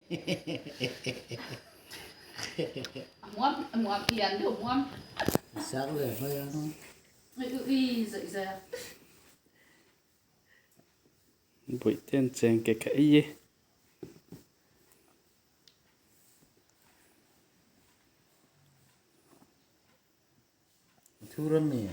Sak leh mai ang. Bawihte an cheng ke ka ei e. Thur a mi.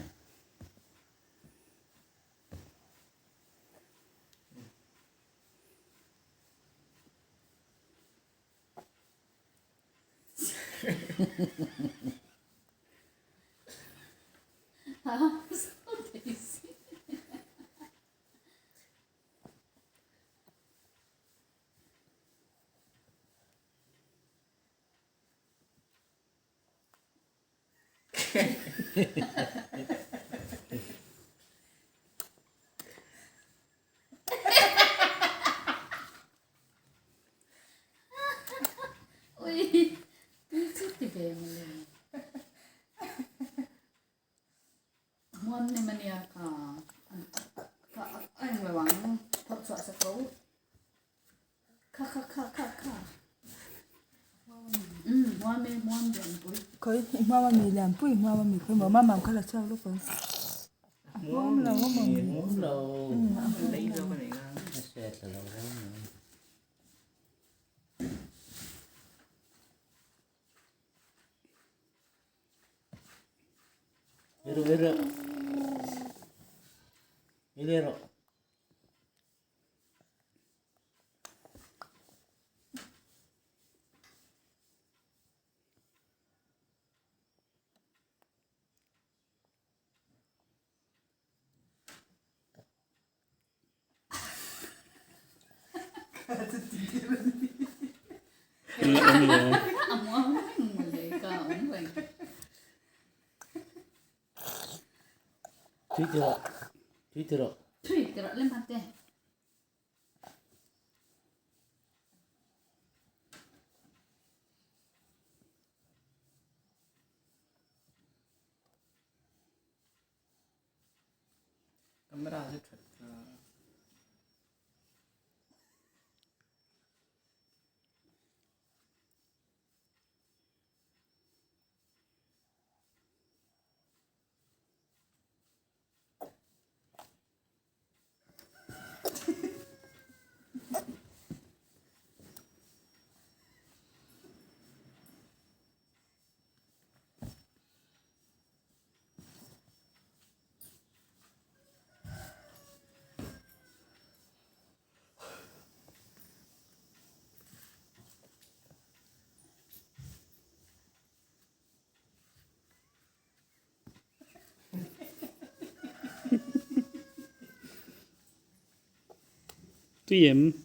Khoi i hmuam a mi lianpui i hmuam a mi khoi maw mamam kha la chhuak lawk ang a hmuam lo a maw Hmuam lo a hriat lo reng mai. Iro iro iro Tui ti rawh tui ti rawh. Camera chu that ka. Tui em?